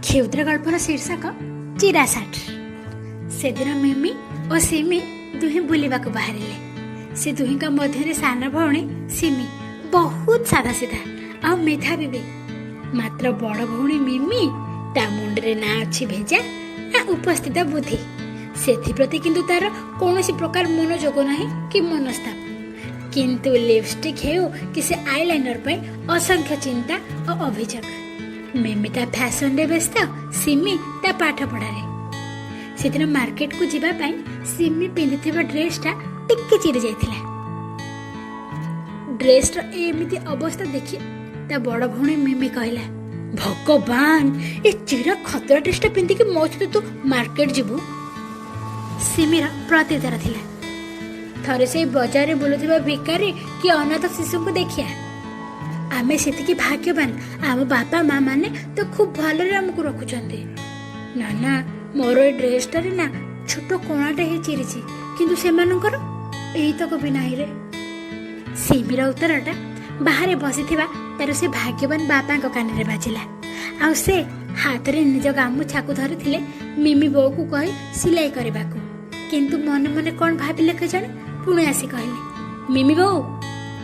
କ୍ଷୁଦ୍ର ଗଳ୍ପର ଶୀର୍ଷକ ଚିରା ସାର୍ଟ। ସେଦିନ ମିମି ଓ ସିମି ଦୁହେଁ ବୁଲିବାକୁ ବାହାରିଲେ। ସେ ଦୁହିଁଙ୍କ ମଧ୍ୟରେ ସାନ ଭଉଣୀ ସିମି ବହୁତ ସାଧାସିଧା ଆଉ ମେଧାବୀ ବି। ମାତ୍ର ବଡ଼ ଭଉଣୀ ମିମି, ତା ମୁଣ୍ଡରେ ନା ଅଛି ଭେଜା ନା ଉପସ୍ଥିତ ବୁଦ୍ଧି। ସେଥିପ୍ରତି କିନ୍ତୁ ତାର କୌଣସି ପ୍ରକାର ମନୋଯୋଗ ନାହିଁ କି ମନସ୍ତାପ। କିନ୍ତୁ ଲିପଷ୍ଟିକ୍ ହେଉ କି ସେ ଆଇଲାଇନର ପାଇଁ ଅସଂଖ୍ୟ ଚିନ୍ତା ଓ ଅଭିଯୋଗ। ମିମି ତା ଫ୍ୟାସନରେ ବ୍ୟସ୍ତ, ସିମି ତା ପାଠ ପଢ଼ାରେ। ସେଦିନ ମାର୍କେଟକୁ ଯିବା ପାଇଁ ସିମି ପିନ୍ଧିଥିବା ଡ୍ରେସଟା ଟିକେ ଚିରି ଯାଇଥିଲା। ଡ୍ରେସର ଏମିତି ଅବସ୍ଥା ଦେଖି ତା ବଡ଼ ଭଉଣୀ ମିମି କହିଲା, "ଭଗବାନ, ଏ ଚିରା ଖତରା ଡ୍ରେସଟା ପିନ୍ଧିକି ମୋ ସହିତ ତୁ ମାର୍କେଟ ଯିବୁ?" ସିମିର ପ୍ରତ୍ୟୁତ୍ତର ଥିଲା, "ଥରେ ସେଇ ବଜାରରେ ବୁଲୁଥିବା ଭିକାରୀ କି ଅନାଥ ଶିଶୁଙ୍କୁ ଦେଖିଆ। ଆମେ ସେତିକି ଭାଗ୍ୟବାନ, ଆମ ବାପା ମା ମାନେ ତ ଖୁବ୍ ଭଲରେ ଆମକୁ ରଖୁଛନ୍ତି। ନା ନା, ମୋର ଏ ଡ୍ରେସଟାରେ ନା ଛୋଟ କଣାଟେ ହେଇ ଚିରିଛି, କିନ୍ତୁ ସେମାନଙ୍କର ଏଇତକ ବି ନାହିଁ ରେ।" ସିମିର ଉତ୍ତରଟା ବାହାରେ ବସିଥିବା ତାର ସେ ଭାଗ୍ୟବାନ ବାପାଙ୍କ କାନରେ ବାଜିଲା ଆଉ ସେ ହାତରେ ନିଜ ଗାମୁଛାକୁ ଧରିଥିଲେ ମିମି ବୋଉକୁ କହି ସିଲାଇ କରିବାକୁ। କିନ୍ତୁ ମନେ ମନେ କ'ଣ ଭାବିଲେ କେଜାଣି, ପୁଣି ଆସି କହିଲେ, "ମିମି ବୋଉ,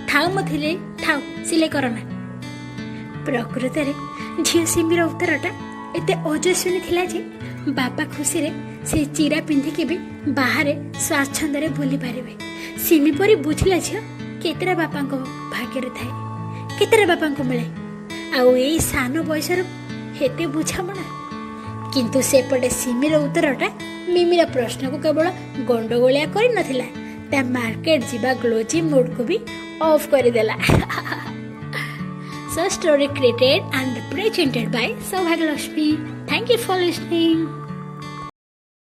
ଥାଉ ମୋ ଥିଲେ ଥାଉ, ସିଲେଇ କରନା।" ପ୍ରକୃତରେ ଝିଅ ସିମିର ଉତ୍ତରଟା ଏତେ ଓଜସ୍ୱିନୀ ଥିଲା ଯେ ବାପା ଖୁସିରେ ସେ ଚିରା ପିନ୍ଧିକି ବି ବାହାରେ ସ୍ୱାଚ୍ଛନ୍ଦରେ ବୁଲି ପାରିବେ। ସିମି ପରି ବୁଝିଲା ଝିଅ କେତେଟା ବାପାଙ୍କ ଭାଗ୍ୟରେ ଥାଏ, କେତେଟା ବାପାଙ୍କୁ ମିଳେ? ଆଉ ଏଇ ସାନ ବୟସରୁ ଏତେ ବୁଝାମଣା! କିନ୍ତୁ ସେପଟେ ସିମିର ଉତ୍ତରଟା ମିମିର ପ୍ରଶ୍ନକୁ କେବଳ ଗଣ୍ଡଗୋଳିଆ କରିନଥିଲା, ତା ମାର୍କେଟ ଯିବା ଗ୍ଲୋଜି ମୁଡ୍କୁ ବି ଅଫ୍ କରିଦେଲା। So story created and presented by Saubhagya Lakshmi. Thank you for listening.